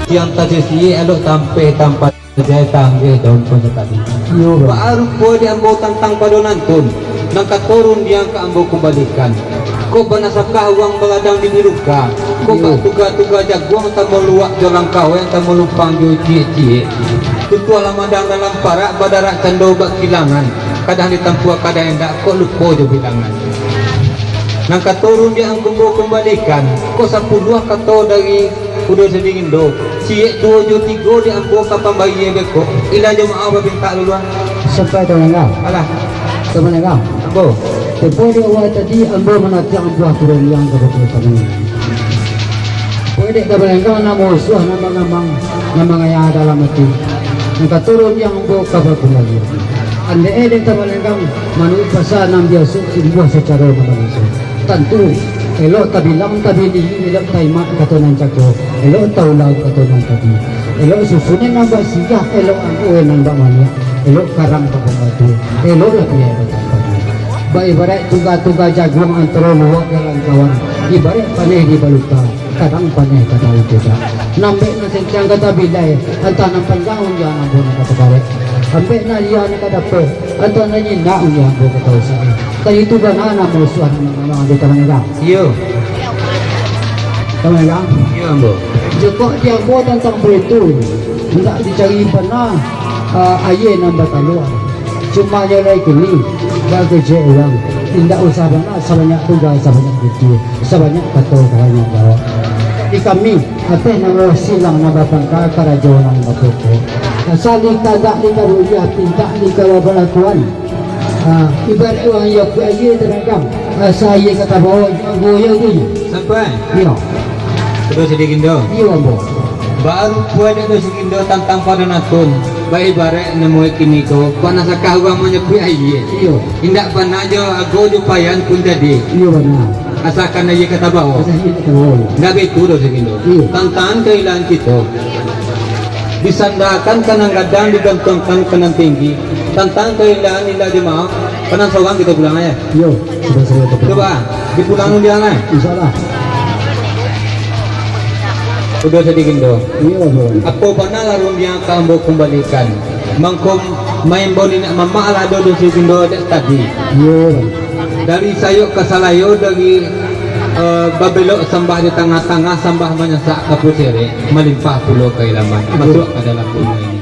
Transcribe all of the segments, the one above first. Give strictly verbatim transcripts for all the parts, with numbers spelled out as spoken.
Siang tasisiak elok tampeh tampat jai tanggeh daun pun sakali. Iyo, Bang. Baa rupo di ambo tantang pado nantun, nan kato rundiang ka ambo kumbalikan. Kok banasakah urang baladang di biluka, kok Iyo. bak tuga-tuga jaguang tamo luak jo langkaweng tamo lumpang jo ciek-ciek. Tutuah lamadang dalam parak badarak cando bak kilangan, kadang ditampuah kadang indak kok lupo jo bilangan. Nan kato rundiang ambo kumbalikan, kok sapuluah kato dari Udo Sadiang Indo, ciek duo jo tigo di ambo ka pambayie beko. Indak jo maoh bapintak duluan. Sampai ka mangga. Alah. Ka mangga. Ambo. Tepo di awal tadi ambo manatiang buah kurundiang ka beko kami. Poin dek ka balenggang namo usuah nan mangamang, nan mangaya dalam ati. Nan kato rundiang ambo ka bakumbali. Andek e dek ka balenggang manuruik pasa nan biaso timbuah sacaro nan baiso. Tantu, elok tabilang tabini, elok taimak kato nan cako, elok taulang kato nan tadi. Elok susunan nan basiah, elok angkue nan bak maniak, elok karang bak pambatu, elok lapiah bak tampadu. Baibaraik tuga-tuga jaguang antaro luak jo langkawang, ibaraik paneh di baluka, kadang paneh ka tahu tidak. Nan bek nan santiang ka tabilai, antah nan panjang undiang ambo nan ka tabarek. Ambek nan lia nan ka dapek, antah nan nyinak undiang ambo ka tahu sae. Tadi tu bana namo usuah nan mangamang di taman Iyo. Tahu, Bang? Iyo, ambo. Jikok di ambo tantang baitu, indak dicari bana, ah, aia nan batalua. Cuma yo lai kini, bagejek urang, indak usah bana sabanyak tunggal sabanyak pitih, sabanyak kato sabanyak jawab. Di kami, ateh nan silang nan bapangka karajo nan bapokok. Asa di kadak di karuliah, pintak di kabalakuan. Ah, ibaraik urang iyo kuek aia tadangkang, asa aia ka tabawo, goyang tu je. Sampai? Iyo. Udo Sadiang Indo. Iyo, ambo. Baa rupo dek Udo Sadiang Indo tantang pado nantun, baibaraik namo kini ko, panasakah urang manyapuik aia. Iyo. Indak bana jo ago jo payan pun jadi. Iyo, bana. Asakan aia ka tabawo. Asakan aia ka tabawo. Ndak baitu doh, Sadiang Indo. Iyo. Tantangan kailahan kito. Disandakan ka nan gadang, digantuangkan ka nan tinggi. Tantangan kailahan, ilah jo maoh, ka nan sorang kito pulang, yo. Iyo, sudah, sudah, sudah. Cubo, dipulang dulu, yo. Insyaallah. Udo Sadiang Indo. Iyo, Bang. Apo bana lah rundiang ka ambo kumbalikan. Mangko maimbau niniak mamak lah ado Udo Sadiang Indo dek tadi. Iyo, Bang. Dari Sayok ka Salayo, dari, eh, babelok sambah di tangah-tangah, sambah manyasak ka Puserek, malimpah pulo ka Ilaman, masuak ka dalam rumah ini.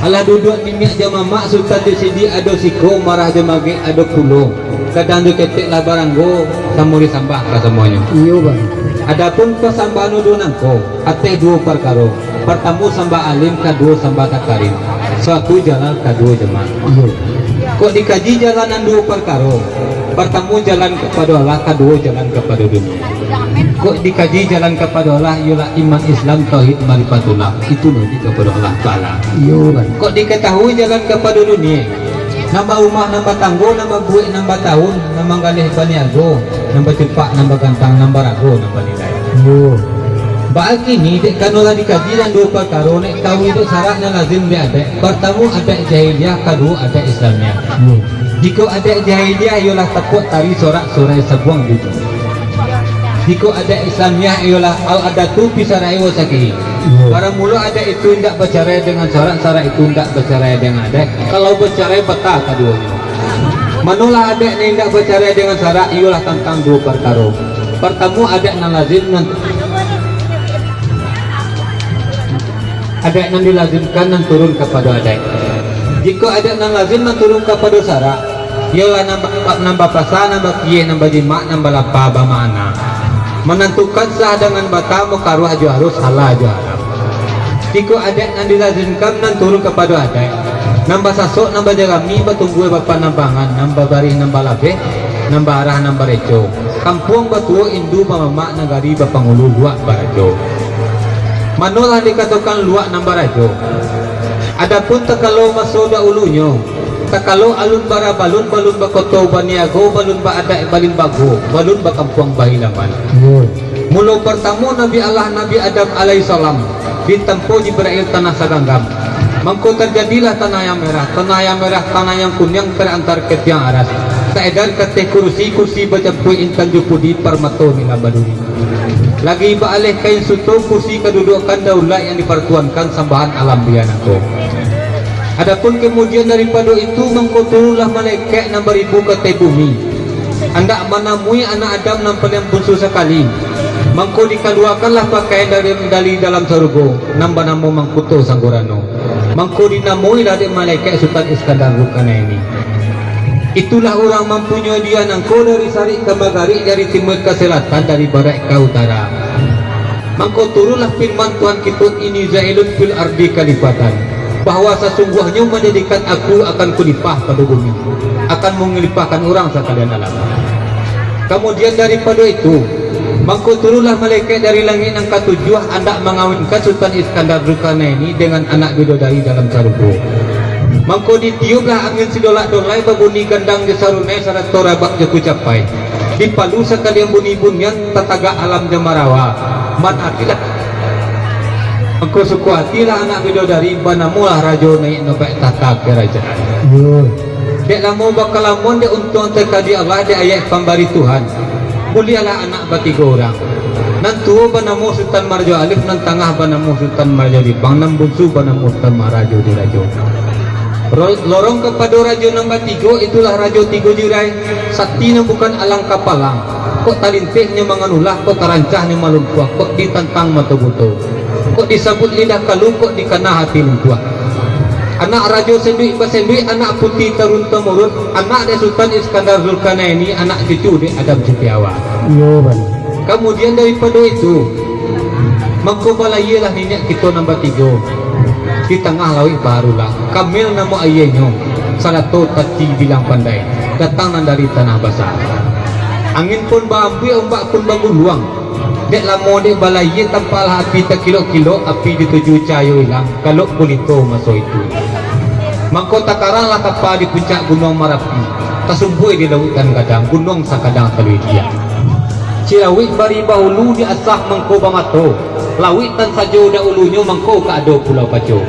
Alah duduak niniak jo mamak, Sutan jo Sidi ado siko, Marah jo Magek ado pulo, gadang jo ketek lah baranggo, samo disambah ka samuanyo. Iyo, Bang. Adapun pasambahan udo nangko, ateh duo parkaro. Partamo sambah alim, kaduo sambah takarim. Suatu jalan kaduo jamaah. Iyo. Kok dikaji jalan nan duo parkaro, partamo jalan kapado Allah, kaduo jalan kapado dunia. Kok dikaji jalan kapado Allah, iyolah iman, Islam, tauhid, marifatullah. Itu nanti kapado Allah Taala. Iyo, Bang. Kok dikatahui jalan kapado dunia, nan barumah, nan batanggo, nan babuek, nan batahun, nan manggaleh baniago, nan bacupak, nan bagantang, nan barago, nan banilai. Iyo. Baa kini, dek karano lah dikaji nan duo parkaro, nak tahu iduik sarak nan lazim di adaik. Partamo adaik jahiliah, kaduo adaik Islamiah. Iyo. Jikok adaik jahiliah, iyolah tapuak tari, sorak-sorai, sabuang duduak. Jikok adaik Islamiah, iyolah al-adatu fi syar'i wa syar'i. Iyo. Paramulo adaik itu indak bacarai dengan sarak, sarak itu indak bacarai dengan adaik. Kalau bacarai, batal kaduonyo. Manolah adaik nan indak bacarai dengan sarak, iyolah tantang duo parkaro. Partamo, adaik nan lazim nan, adaik nan dilazimkan nan turun kapado adaik. Jikok adaik nan lazim nan turun kapado sarak, iyolah nan ba-, nan bapasa, nan bakieh, nan bajimak, nan balapa, bama'ana manantukan sah dangan batal, makaruah jo harus, halal jo haram. Jikok adaik nan dilazimkan nan turun kapado adaik, nan basasok, nan bajarami, batumbuah, bapanambangan, nan babarih, nan balabeh, nan baarah, nan bareco, kampuang batuo, indu bamamak, nagari bapangulu, luak barajo. Manolah dikatokan luak nan barajo. Adapun takalo maso dahulunyo, takalo alun barabalun, balun bakoto baniago, balun baadaik balimbago, balun bakampuang bahilaman. Iyo. Mulo partamo Nabi Allah, Nabi Adam alaihissalam, ditampo Jibrail tanah saganggam. Mangko tarjadilah tanah yang merah, tanah yang merah, tanah yang kuniang, tarantar ka tiang aras, taedar ka ateh kurusi, kurusi bacampuik intan jo pudi, parmato nilam baduri. Lagi baaleh kain suto kursi kadudukan daulat yang dipartuankan sambahan alam bia nangko. Adapun kamudian daripado itu, mangko turunlah malekaik nan baribu ka ateh bumi, andak manamui anak Adam nan paliang bunsu sakali. Mangko dikaluakanlah pakaian dari, dari dalam sarugo, nan banamo mangkuto sanggorano. Mangko dinamoilah dek malekaik Sutan Iskandar Zulkarnaini. Itulah urang mampunyoi dia nangko dari sarik ka magarik, dari timua ka salatan, dari baraik ka utara. Mangko turunlah firman Tuhan kito, "Inni ja'ilun fil ardi khalifatan," bahwa sasungguahnyo manjadikan aku akan khalifah pado bumi, akan mangkhalifahkan urang sakalian alam. Kamudian daripado itu, mangko turunlah malekaik dari langik nan katujuah, andak mangawinkan Sutan Iskandar Zulkarnaini dengan anak bidodari dalam sarugo. Mangko ditiuplah angin sidolak-dolai, babuni gandang jo sarunai, sarato rabak jo kucapai. Dipalu sakalian buni-bunian, tatagak alam jo marawa. Manakilah. Mangko suko atilah anak bidodari, banamolah rajo naiak nobek tahta karajaan. Yo. Dek lamo bakalamuan, dek untuang takadi Allah, dek ayek pambari Tuhan. Buliahlah anak batigo urang. Nan tuo banamo Sutan Marajo Alif, nan tangah banamo Sutan Marajo Libang, nan bunsu banamo Sutan Marajo Dirajo. Ro-, lorong kapado rajo nan batigo, itulah Rajo Tigo Jirai, sakti nan bukan alang kapalang. Kok talinteh nyo manganulah, kok tarancah nyo malumpuah, kok ditantang mato buto, kok disabuik lidah kalu, kok dikana hati lumpuah. Anak rajo senduik basenduik, anak puti tarun tamurun, anak dek Sutan Iskandar Zulkarnaini, anak cucu dek Adam Sitiawan. Iyo, bana. Kamudian daripado itu, mangko balayielah niniak kito nan batigo di tangah lauik baharulah, Kamil namo aienyo, sarato Tati Bilang Pandai, datang nan dari Tanah Basa. Angin pun baambuih, ombak pun baguluang, dek lamo dek balayie, tampaklah api takilok-kilok, api dituju cahayo ilang, galok gulito maso itu. Mangko takaranglah kapa di puncak Gunuang Marapi, tasumbuih di lauik nan gadang, gunuang sakadang taluikiak. Cilauik bari bahulu diasah mangko bamato, lauik nan sajo dahulunyo mangko ka ado Pulau Paco.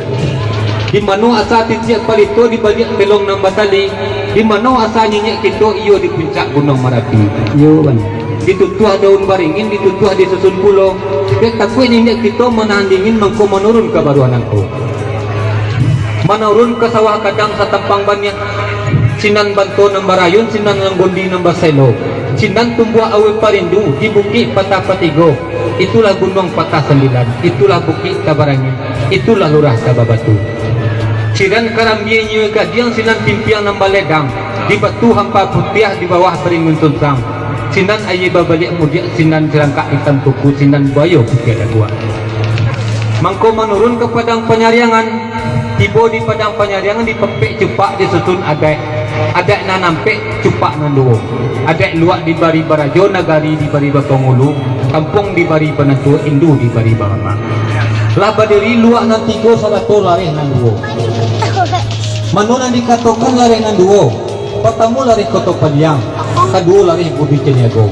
Di mano asa titiak palito di baliak pelong nan batali, di mano asa niniak kito iyo di puncak Gunuang Marapi. Iyo, bana. Ditutuah daun baringin, ditutuah disusun pulo. Dek takuik niniak kito manahan dingin, mangko manurun ka baruah nangko. Manurun ka sawah gadang satampang baniah. Sinan banto nan barayun, sinan nan gondi nan baselo. Sinan tumbuah aweh parindu di Bukik Patah Patigo. Itulah Gunuang Patah Sambilan, itulah Bukik Tabarangin, itulah Lurah Tababatu. Sinan karambia nyiwe gadiang, sinan pimpiang nan baledang, di Batu Hampa Putiah, di bawah Baringun Sunsang. Sinan aia babaliak mudiak, sinan sirangkak itam tuku, sinan buayo putiah daguak. Mangko manurun ka Padang Panyariangan. Tibo di Padang Panyariangan, dipapek cupak disusun adaik. Adaik nan ampek, cupak nan duo. Adaik luak dibari barajo, nagari dibari bapangulu, kampuang dibari banantu, indu dibari bamamak. Lah badiri luak nan tigo sarato lareh nan duo. Mano nan dikatokan lareh nan duo? Partamo lareh Koto Paliang, kaduo lareh Budi Caniago.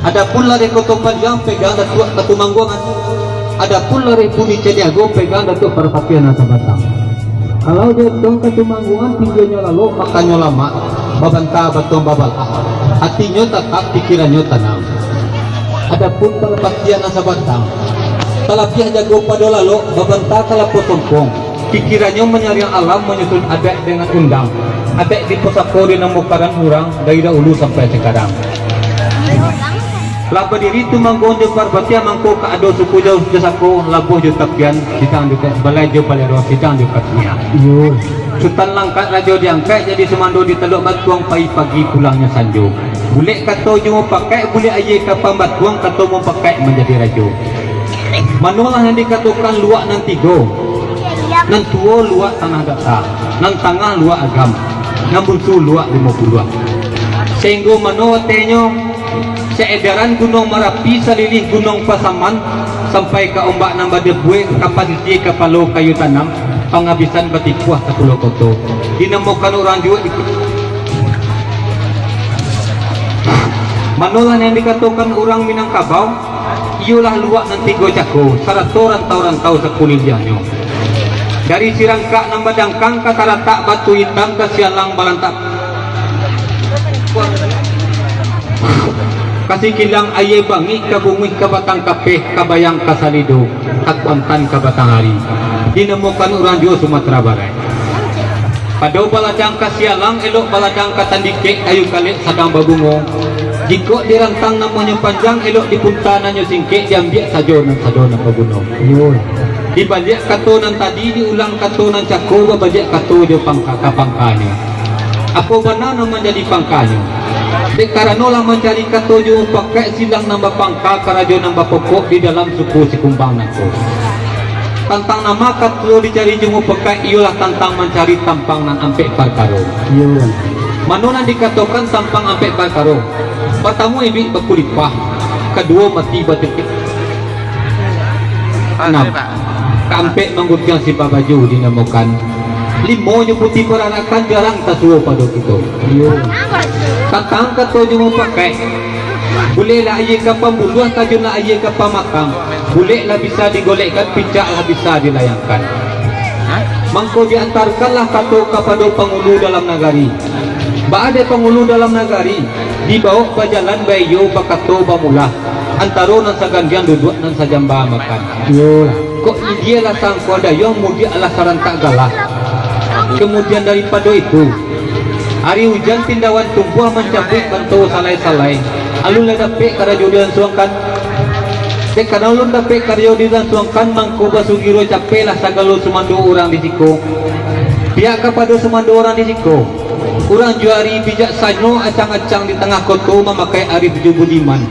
Adapun lareh Koto Paliang pegang Datuak Katumangguangan. Adapun lareh Budi Caniago pegang Datuak Parpatiah nan sabatang. Kalau diotong Katumangguangan, tingginyo lalok, makannyo lamak, babanta batuang babalah, atinyo tatap, pikirannyo tanang. Adapun Parpatiah nan sabatang, talabiah jago pado lalok, babanta kalapo sompong, pikirannyo manyariang alam, manyusun adaik dengan undang. Adaik di pusako dinamokan urang dari dahulu sampai sakarang. Lah badiri Tumangguangan jo Parpatiah, mangko ka ado suku jo pusako, labuah jo tapian, sidang jo ka-, balai jo palero, sidang jo katunia. Iyo. Sutan Langkat Rajo diangkek, jadi sumando di Taluak Batuang, pai pagi pulangnyo sanjo. Bulek kato jo mupakaik, bulek aia ka pambatuang, kato mupakaik manjadi rajo. Manolah nan dikatokan luak nan tigo? Nan tuo luak Tanah Data, nan tangah luak Agam, nan bunsu luak Limo Puluah. Sainggo mano watehnyo, saedaran Gunuang Marapi, salilih Gunuang Pasaman, sampai ka ombak nan badebuih, ka pasisia kapalo kayu tanam, pangabisan batipuah sapuluah koto. Dinamokan urang juo di Manolah nan dikatokan urang Minangkabau, iyolah luak nan tigo cako, sarato rantau-rantau sakuliliangnyo. Dari sirangkak nan badangkang, ka saratak batu itam, ka sialang balantak. Ka sikilang aia bangik, ka bunguih ka batang kapeh, ka bayang ka salido, ka kuantan ka batang ari, dinamokan urang juo Sumatera Barat. Pado baladang ka sialang, elok baladang ka tandikek, kayu kalek sadang babungo. Jikok dirantang namonyo panjang, elok dipunta nan nyo singkek, diambiak sajo nan sado nan baguno. Yo. Dibaliak kato nan tadi, diulang kato nan cako, babaliak kato jo pangka ka pangkanyo. Apo bana nan manjadi pangkanyo? Dek karano lah mancari kato jo mupakaik silang nan bapangka, karajo nan bapokok di dalam suku Sikumbang nangko. Tantang nama kato dicari jo mupakaik, iyolah tantang mancari tampang nan ampek parkaro. Iyo. Mano nan dikatokan tampang ampek parkaro? Partamo iduik bakulipah, kaduo mati batitik anam, kaampek manggutiang sipak baju dinamokan. Limo nyo puti pararakan, jarang tasuo pado kito. Iyo. Tantang kato jo mupakaik, buleklah aia ka pambuluah, tajunlah aia ka pamakang, bulek lah bisa digolekkan, picak lah bisa dilayangkan. Mangko diantarkanlah kato kapado pangulu dalam nagari. Baa dek pangulu dalam nagari, dibawok bajalan baiyo, bakato bamulah, antaro nan sagandiang duduak, nan sajamba makan. Iyo. Kok idialah sangko dayuang, mudiaklah sarantak galah. Kamudian daripado itu, ari ujan tindawan tumbuah, mancabuik banto salai-salai. Alun lah dapek karajo dilansuangkan. Dek karano alun dapek karajo dilansuangkan, mangko basugiro capeklah sagalo sumando urang di siko. Pihak kapado sumando urang di siko, urang juo ari bijaksano, acang-acang di tangah koto, mamakai arif jo budiman.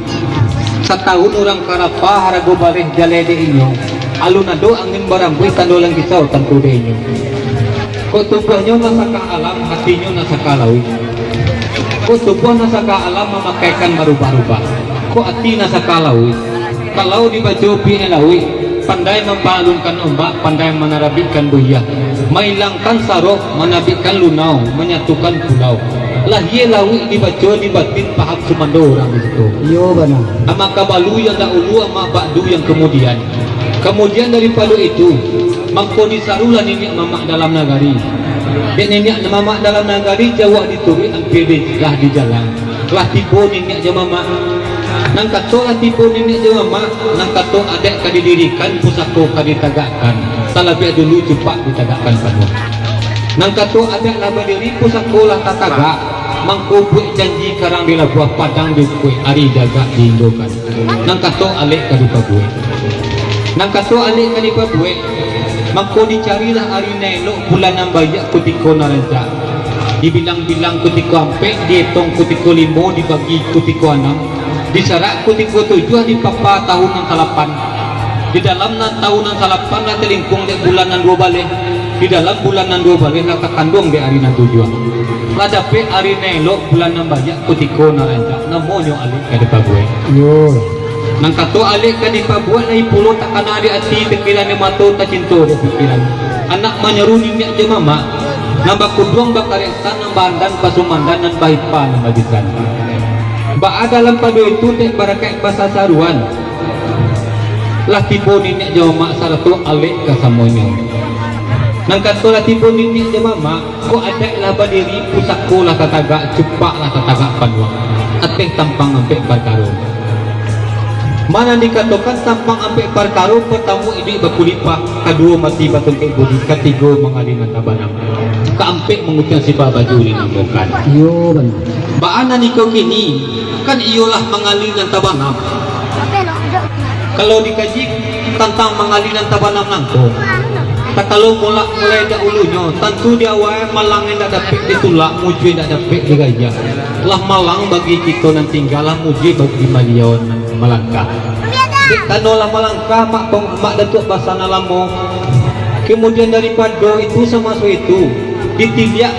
Satahun urang karapah, harago bareh jaleh dek inyo. Alun ado angin barambuih, tando langkisau tantu dek inyo. Kok tubuahnyo nan saka alam, atinyo nan saka lauik. Kok tubuah nan saka alam mamakaikan barubah-rubah. Kok ati nan saka lauik. Kalau dibaco piek lauik, pandai mampaalunkan ombak, pandai manarabikkan buiah, mailangkan sarok, manabikkan lunau, manyatukan pulau. Lahia lauik dibaco di batin, paham sumando urang di situ. Iyo, bana. Amak kabalu yang dahulu, amak ba'du yang kamudian. Kamudian daripado itu, mangko disarulah niniak mamak dalam nagari. Dek niniak mamak dalam nagari, jauah dituruik, ampia di, lah di jalan. Lah tibo niniak jo mamak. Nan kato lah tibo niniak jo mamak, nan kato adaik ka didirikan, pusako ka ditagakkan. Talabiah dulu cupak ditagakkan panuah. Nan kato adaik lah badiri, pusako lah tatagak, mangko buek janji karang di labuah, padang di ukuik, ari jagak diinggokan. Nan kato alek ka dipabuek. Nan kato alek ka dipabuek, mangko dicarilah ari nan elok, bulan nan baiak, kutiko nan rancak. Dibilang-bilang kutiko ampek, dietong kutiko limo, dibagi kutiko anam, disarak kutiko tujuah, dipapa tahun nan salapan. Di dalam nan tahun nan salapan lah talingkuang dek bulan nan duo baleh. Di dalam bulan nan duo baleh lah takanduang dek ari nan tujuah. Lah dapek ari nan elok, bulan nan baiak, kutiko nan rancak, namonyo alek ka dipabuek. Yo. Nan kato alek ka dipabuek, lai pulo takana di ati, takilan di mato, tacinto di pikiran. Anak manyaru niniak jo mamak, nan bakuduang bakaretan, nan baandan pasumandan, nan bahipa nan babisan. Baa dalam pado itu dek barakaik basasaruan. Lah tibo niniak jo mamak sarato alek kasamonyo. Nan kato lah tibo niniak jo mamak, kok adaik lah badiri, pusako lah tatagak, cupak lah tatagak panuah. Ateh tampang ampek parkaro. Ma nan dikatokan tampang ampek parkaro? Partamo iduik bakulipah, kaduo mati batungkek budi, katigo mangali nan tabanam, kaampek mangutiang sipak baju dinamokan. Iyo, bana. Baa nan iko kini? Kan iyolah mangali nan tabanam. Kalau dikaji tantang mangali nan tabanam nangko, takalo mulak mulai dahulunyo, tantu di awal malang indak dapek ditulak, mujua indak dapek digayah. Lah malang bagi kito nan tingga, lah mujua bagi baliau nan malangkah. Dek karano lah malangkah, mak pang-, mak Datuak Basa nan lamo. Kamudian daripado itu, samaso itu, ditiliak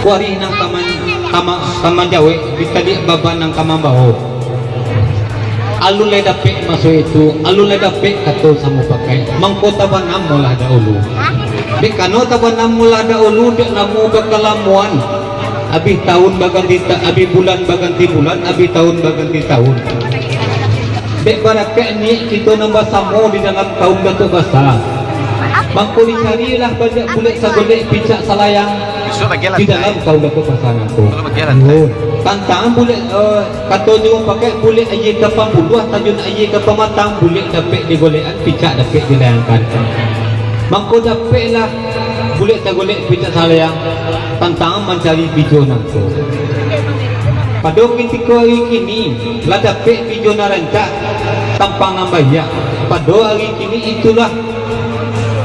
kuarih nan ka man-, ka ma-, ka manjawek, ditaliak baban nan ka mambao. Alun lai dapek maso itu, alun lai dapek kato samo pakai, mangko tabanam molah dahulu. Dek karano tabanam molah dahulu, dek lamo bakalamoan, abih tahun baganti ta-, abih bulan baganti bulan, abih tahun baganti tahun. Dek barakaik niaik kito nan basamo di dalam kaum Datuak Basa, mangko dicarilah banyak bulek sagolek, picak salayang di dalam kaum Datuak Basa nangko. Yo. Tantangan bulek, eh, kato di urang pakai, bulek aia ka pambuluah, tajun aia ka pamatang, bulek dapek di golekan, picak dapek di layangkan. Mangko dapeklah bulek sagolek picak salayang, tantangan mancari bijo nangko. Pado kutiko ari kini, lah dapek bijo nan rancak, tampang nan baiak. Pado ari kini itulah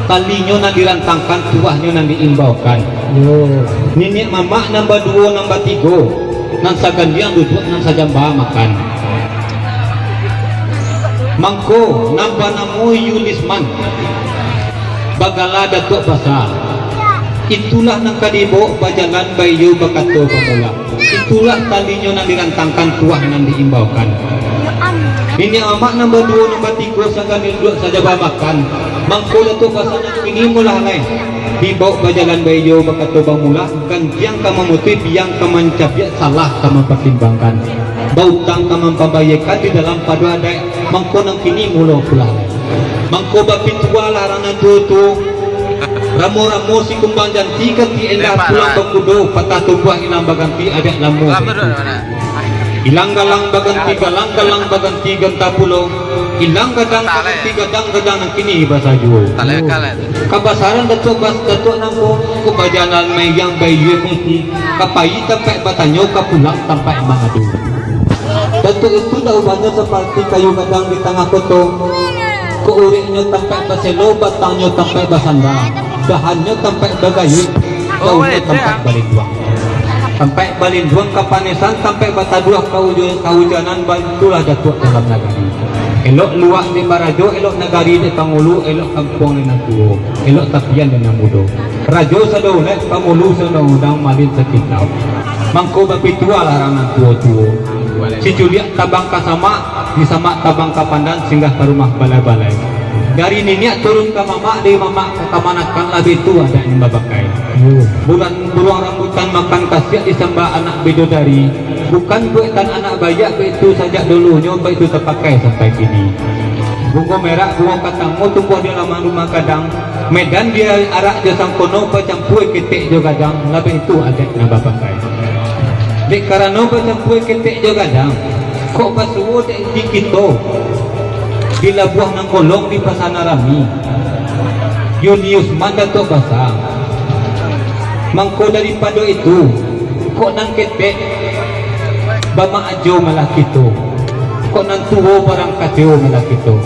talinyo nan dirantangkan, tuahnyo nan diimbaukan. Yo. Niniak mamak nan baduo, nan batigo, nan sagandiang duduak, nan sajamba makan. Mangko, nan banamo Yulisman, bagala Datuak Basa. Itulah nan ka dibawok bajalan, baiyo bakato bamula. Itulah talinyo nan dirantangkan, tuah nan diimbaukan. Niniak mamak nan baduo, nan batigo, sagandiang duduak, sajamba makan. Mangko Datuak Basa nan kini mulah lai. Dibawok bajalan baiyo bakato bamula, gantiang ka mamutuih, biang ka mancabiak, salah ka mampatimbangkan. Bautang ka mampambayiekan di dalam pado adaik, mangko nan kini mulo pulang. Mangko bapituahlah urang nan tuo-tuo, ramo-ramo si kumbang janti, kati endah pulang bakudo, patah tumbuah ilang baganti, adaik lamo baitu. Ilang galang baganti galang, galang baganti ganta pulo. Ilang gadang baganti gadang, gadang nan kini basajuo. Kabasaran Datuak Bas-, Datuak nangko, ko bajalan maiang baiyo mati, ka pai tampaik batanyo, ka pulang tampaik mangadu. Datuak itu daubahnyo saparti kayu gadang di tangah koto, ko ureknyo tampaik baselo, batangnyo tampaik basanda, dahannyo tampaik bagayuik, daunnyo tampaik balinduang. Tampaik balinduang kapanesan, tampaik bataduah kaujo-, kaujanan, baitulah Datuak dalam nagari. Elok luak dek barajo, elok nagari dek pangulu, elok kampuang dek nan tuo, elok tapian dek nan mudo. Rajo sadolaik, pangulu saundang-undang, malin sakitau. Mangko bapituahlah urang nan tuo-tuo. Siculiak tabang ka samak, di samak tabang ka pandan, singgah ka rumah balai-balai. Dari niniak turun ka mamak, dari mamak ka kamanakan, lah baitu adaik nan bapakai. Bulan buruang rambutan makan kasiak, disamba anak bidodari. Bukan buatan anak baiak, baitu sajak dulunyo, baitu tapakai sampai kini. Bungo merak, bungo katango tumbuah di laman rumah gadang. Medan diarak jo sangkono, bacampua ketek jo gadang, lah baitu adaik nan bapakai. Dek karano bacampua ketek jo gadang, kok basuo dek di kito, di labuah nan kolong, di pasa nan rami, Yunius Mandatuak Basa. Mangko daripado itu, kok nan ketek bamaajo malah kito, kok nan tuo barangkajo malah kito,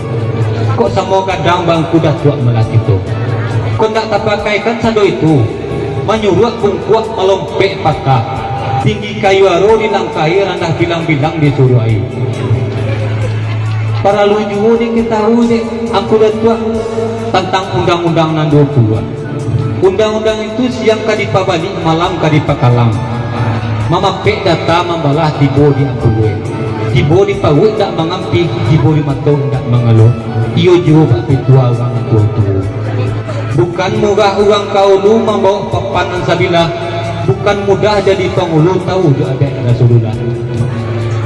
kok samo gadang bangku datuak malah kito. Kok ndak tapakaikan sado itu, manyuruak bungkuak, malompek paka, tinggi kayu aro dilangkahi, randah bilang-bilang disuruahi. Paralu juo diketahui dek Angku Datuak tantang undang-undang nan duo puluah. Undang-undang itu siang ka dipabalik, malam ka dipakalang. Mamapek data mambalah, tibo di ampuluah. Tibo di pauik indak mangampih, tibo di mato indak mangaluah. Iyo juo bak pituah urang tuo-tuo. Bukan murah urang ka ulu mambawok papan nan sabilah. Bukan mudah jadi pangulu, tahu jo adaik Rasulullah.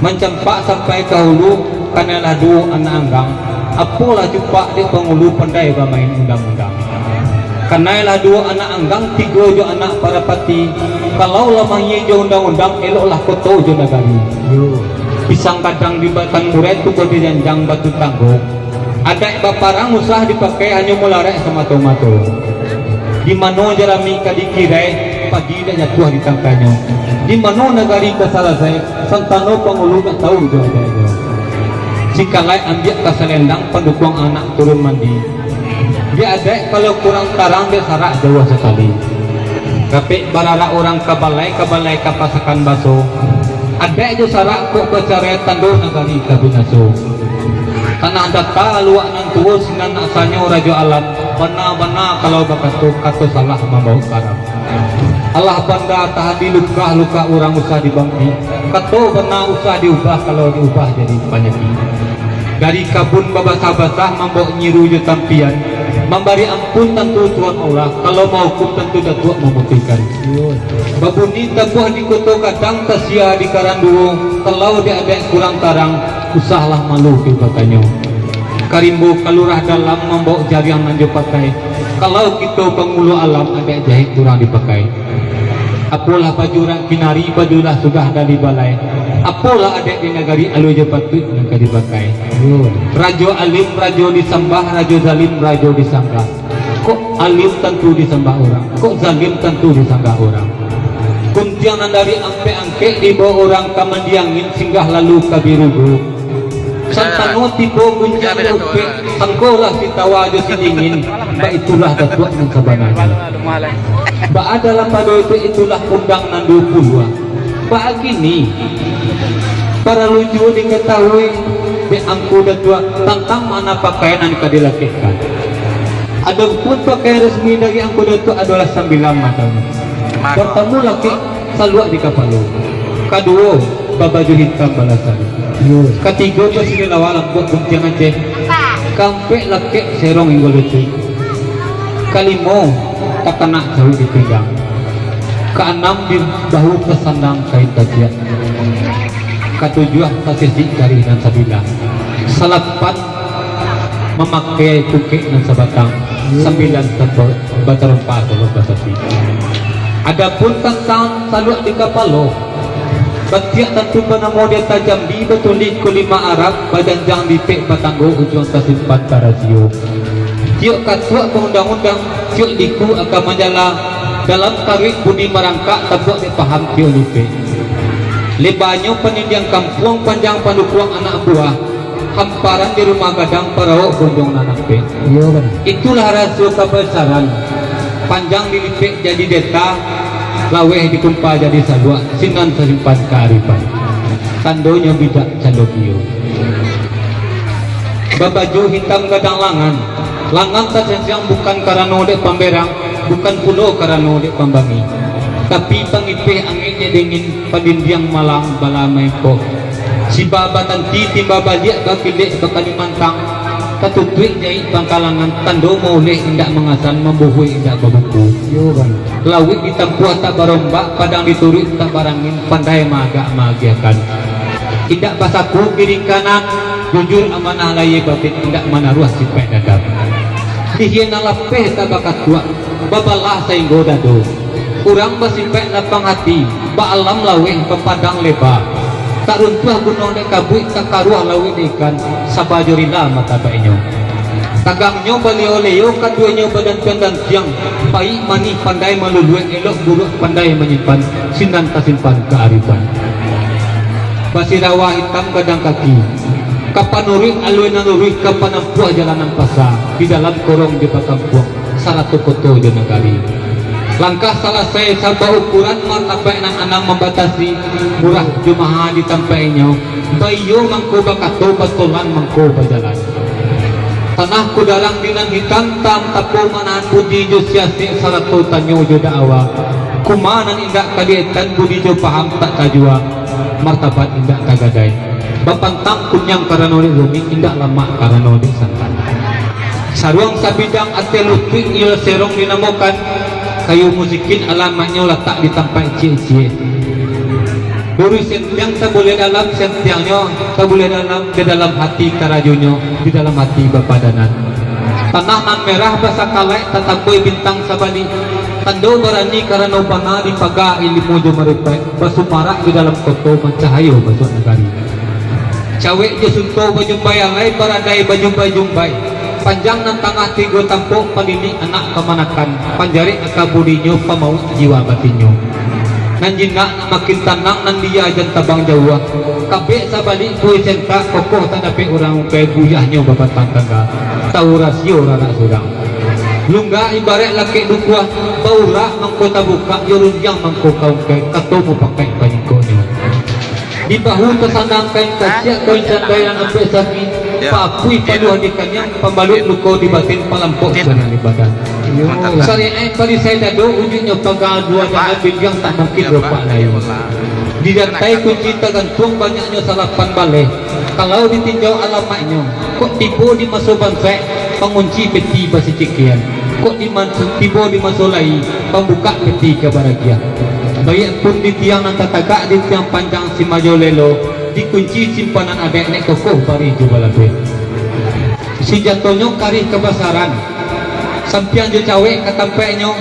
Mancampak sampai ka ulu, kanailah duo anak anggang. Apolah cupak dek pangulu, pandai bamain undang-undang. Kanailah duo anak anggang, tigo jo anak parapati. Kalau lah mahia jo undang-undang, eloklah koto jo nagari. Yo. Pisang gadang di batang murai, tubuah di janjang batu tanggo. Adaik baparang usah dipakai, hanyo mularek samato-mato. Di mano jarami ka dikirai, padi indak jatuah di tangkainyo. Di mano nagari ka salasai, santano pangulu indak tahu jo adaiknyo. Sikalai ambiak ka salendang, pandukuang anak turun mandi. Di adaik kalau kurang tarang, dek sarak jauah sakali. Rapek bararak urang ka balai, ka balai ka pasakan baso. Adaik jo sarak kok bacarai, tando nagari ka binaso. Tanah data aluak nan tuo, sinan nak sanyo rajo alam. Bana-bana kalau bakato, kato salah mambawok karam. Alah banda tahan di lukah, lukah urang usah dibangkik. Kato bana usah diubah, kalau diubah jadi panyakik. Dari kabun babasah-basah, mambawok nyiru jo tampian. Mambari ampun tantu Tuhan Allah, kalau mahukum tantu Datuak mamutuihkan. Babunyi tabuah di koto gadang, tasia di karanduo, kalau di adaik kurang tarang, usahlah malu tu batanyo. Karimbo kalurah dalam, mambawok jariang nan jo pakai, kalau kito pangulu alam, adaik jahek urang dipakai. Apolah baju urang kinari, baju lah sudah dari balai. Apolah adaik di nagari, alua jo patuik nan ka dipakai. Rajo alim, rajo disambah, rajo zalim, rajo disanggah. Kok alim tantu disambah urang, kok zalim tantu disanggah urang. Guntiang nan dari ampek angkek dibao urang ka mandiangin, singgah lalu ka birugo. Santano tibo guntiang di upek, sangkolah si tawa jo si dingin, baitulah datuak nan sabananyo. Baa dalam pado upek, itulah undang nan duo puluah. Baa kini, paralu juo dikatahui dek angku datuak tantang makna pakaian nan ka dilakekkan. Adopun pakaian resmi dari angku datuak adolah sambilan makonyo. Partamo, lakek saluak di kapalo. Kaduo, babaju hitam balasan. Katigo, basirilawa lampuak guntiang Aceh. Kaampek, lakek serong hinggo lutuik. Kalimo, takanak cawik di pinggang. Kaanam, di bahu tasandang kain tajiak. Katujuah, tasisik karih nan sabilah. Salapan, mamakai tungkek nan sabatang. Sambilan, tanpa batarompa kalau basati. Adopun tantang saluak di kapalo, batiak tantu banamo di ateh jambi, batulih kulima Arab, bajanjang lipek batanggo, ujuang tasimpan tarasio. Tiok katuak baundang-undang, tiok liku aka manjala, dalam karuik buni marangkak, tabuak dek paham tiok lipek. Lebanyo panindiang kampuang, panjang pandukuang anak buah, hamparan di rumah gadang, parawok gunjong nan ampek. Iyo, kan? Itulah rasio kabasaran. Panjang dilipek jadi deta, laweh dikumpa jadi saluak, sinan tasimpan kaarifan. Tandonyo bijak cando kio. Babaju hitam gadang langan. Langan tasensiang bukan karano dek pamberang, bukan pulo karano dek pambangi. Tapi pangipeh angek dek dingin, padindiang malang bala maengkoh. Siba batanti, timba baliak, bakilek bakali mantang, tatutuik jaik pangkalangan, tando mauleh indak mangasan, mambuhuih indak babuku. Yo, Bang. Lauik ditampuah tak barombak, padang dituruik tak barangin, pandai maagak maagiahkan. Indak basaku kiri kanan, jujur amanah lahia batin, indak manaruah sipaik dadam. Lihia nan lapeh tak bakatuak, babalah sainggo dado. Urang basipaik lapang hati, baalam laweh bapadang leba. Tak runtuah gunuang dek kabuik, tak karuah lauik dek ikan, saba jo rila martabaiknyo. Tagangnyo balio-lio, kaduonyo badantiang-dantiang, paik manih pandai maluluik, elok buruak pandai manyimpan, sinan tasimpan kaarifan. Basirawa hitam gadang kaki, ka panuruik alua nan luruih, ka panampuah jalan nan pasa, di dalam korong jo bakampuang, sarato koto jo nagari. Langkah salasai saba ukuran, martabaik nan anam mambatasi, murah jo maha di tampaiknyo, baiyo mangko bakato, batolan mangko bajalan. Tanah kudarang di nan hitam, tam tapo manahan budi jo siasek, sarato tanyo jo dakwa. Kuma nan indak ka diaetan, budi jo paham tak tajua, martabat indak tagadai. Bapantang kuniang karano dek rumik, indak lamak karano dek santan. Saruang sabidang ateh lutuik, iyo serong dinamokan. Kayu musikin alamatnyo, latak di tampaik ciek-ciek. Buruih sentiang tabuliah dalam, sentiangnyo tabuliah dalam, di dalam hati karajonyo, di dalam hati bapadanan. Tanah nan merah basakalaik, tatambuih bintang sabalik. Tando barani karano bana, dipaga ilmu jo maripaik, basumarak di dalam koto, mancahayo masuak nagari. Cawek jo sunto bajumbai alai, baradai bajumbai-jumbai. Panjang nan tangah tigo tampok, palilik anak kamanakan, panjarek aka budinyo, pamauik jiwa batinnyo. Nan jinak nan makin tanang, nan lia jan tabang jauah. Kabek sabalik buih sentak, kokoh tak dapek urang ukai, buyahnyo babatang tangga, tahu rasio rarak surang. Lungga ibaraik lakek dukuah, baurak mangko tabukak, iyo rundiang mangko ka ungkai, kato mupakaik panyingkoknyo. Di bahu tasandang kain kasiak, kain sandai nan ampek saki, papuih paluah di kaniang, pambaluik luko di batin, palampok sariang di badan. Sariang parisai dado, ujuiknyo paga dua jalan, bidiang tak mungkin ropak lai. Di lantai kunci tagantuang, banyaknyo salapan baleh. Kalau ditinjau alamaiknyo, kok tibo di maso bansaik, pangunci peti basicikian. Kok di man-, tibo di maso lai, pambukak peti ka baragiah. Baiak pun di tiang nan tatagak, di tiang panjang si majo lelo, dikunci simpanan adaik, nek kokoh barih jo balabeh. Sinjatonyo karih kabasaran, sampiang jo cawek ka tampaiknyo.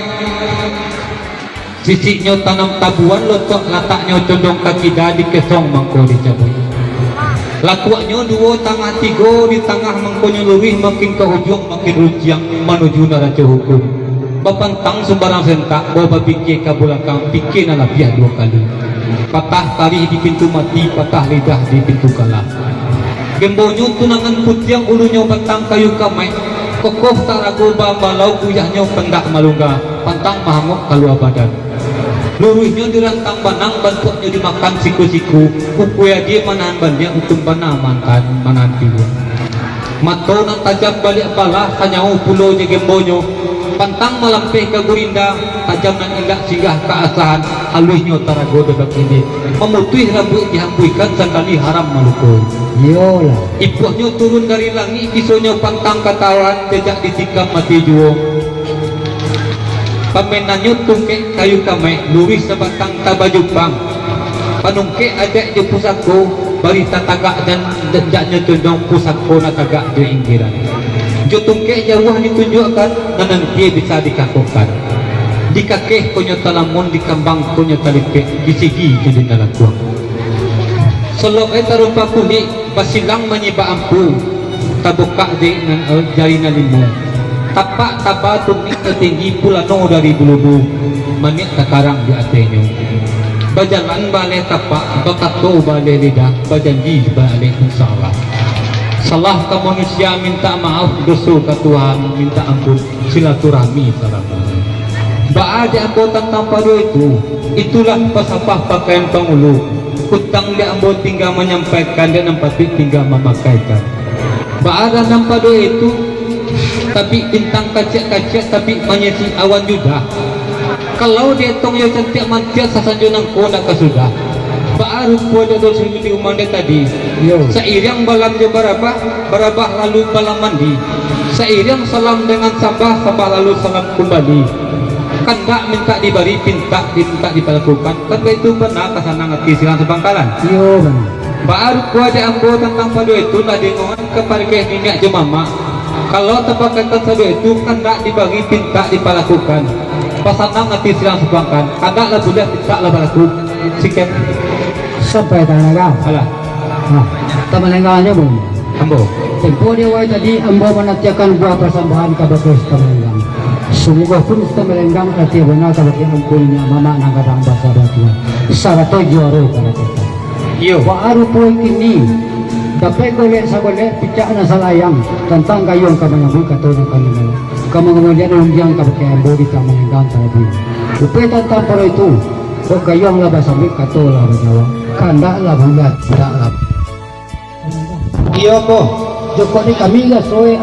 Bisiknyo tanam tabuan, lotok lataknyo condong ka kida, dikesong mangko dicabuik. Lakuaknyo duo tangah tigo, di tangah mangkonyo luruih, makin ka ujuang makin runciang, manuju naraco hukum. Bapantang sumbarang sentak, bawa bapikia ka bulakang, pikia nan labiah duo kali. Patah karih di pintu mati, patah lidah di pintu galah. Gembonyo tunangan putiang, ulunyo batang kayu kameh, kokoh tarago baambalau, guyahnyo pandak malungga, pantang mahangok kalua badan. Luruihnyo dirantang banang, bantuaknyo dimakan siku-siku, ukua adie manahan bandiang, untuang bana manahan, manahan piluang. Mato nan tajam baliak balah, sanyawo pulo jo gembonyo, pantang malampeh ka gurinda, tajam nan indak singgah ka asahan, haluihnyo tarago dek bakindi, mamutuih rambuik dihambuihkan, sakali haram maluko. Iyolah. Ipuahnyo turun dari langik, bisonyo pantang katahuan, jajak ditikam mati juo. Pamainannyo tungkek kayu kameh, luruih sabatang tabajupang. Panungkek adaik jo pusako, bari tatagak dan janjaknyo condong, pusako nan tagak jo inggiran. Jo tungkek jauah ditunjuakkan, nan nanti bisa dikakokkan. Dikakeh konyo talamun, dikambang konyo talipek, disigi jo dinalakuang. Solok e tarumpa kulik, basilang manyibak ampu, tabukak dek nan, eh, jari nan limo. Tapak taba tunik tatinggi, pulano dari bululu, maniak takarang di atehnyo. Bajalan baaleh tapak, bakato baaleh lidah, bajanji baaleh insya Allah. Salah ka manusia mintak maaf, doso ka Tuhan mintak ampun, silaturahmi salamonyo. Baa dek ambo tantang pado itu, itulah pasapah pakaian pangulu, utang dek ambo tingga manyampaikan, dek nan patuik tingga mamakaikan. Baa nan pado itu, tabik bintang kaciak-kaciak, tabik manyasik awan judah. Kalau dietong jo cantiak mantiak, sasanjo nangko ndak ka sudah. Baa rupo dek doso di rumah dek tadi. Yo. Sairiang balam jo barabah, barabah lalu balam mandi. Sairiang salam dengan sambah, sambah lalu salam kumbali. Kandak mintak dibari, pintak dimintak dipalakukan. Kan baitu bana ka sanang ati silang sapangkalan. Iyo, bana. Baa rupo dek ambo tantang pado itu, lah dingoan ka parkeh niniak jo mamak. Kalau tapakaikan sado itu, kandak dibari, pintak dipalakukan. Pasanang ati silang sapangkalan. Kandak lah buliah, pintak lah balaku. Sikian. Sampai tangan agak. Alah. Nah, tamalengganyo, Bun. Ambo. Tempo di awal tadi, ambo manatiakan buah pasambahan kabake Sutan Malenggang. Sungguahpun Sutan Malenggang atia bana kabake angku niniak mamak nan gadang basa batua, sarato juaro kabake kami. Iyo. Baa rupo kini, dapek golek sagolek picak nan salayang, tantang gayuang ka manyambuik kato nan kami malam, ka mangambalian undiang kabake ambo di Sutan Malenggang talabiah. Rupo tantang pado itu, kok gayuang lah basambuik, kato lah bajawab, kandak lah buliah, pintak lah. Iyo, ambo. Jokok di kami lah soe.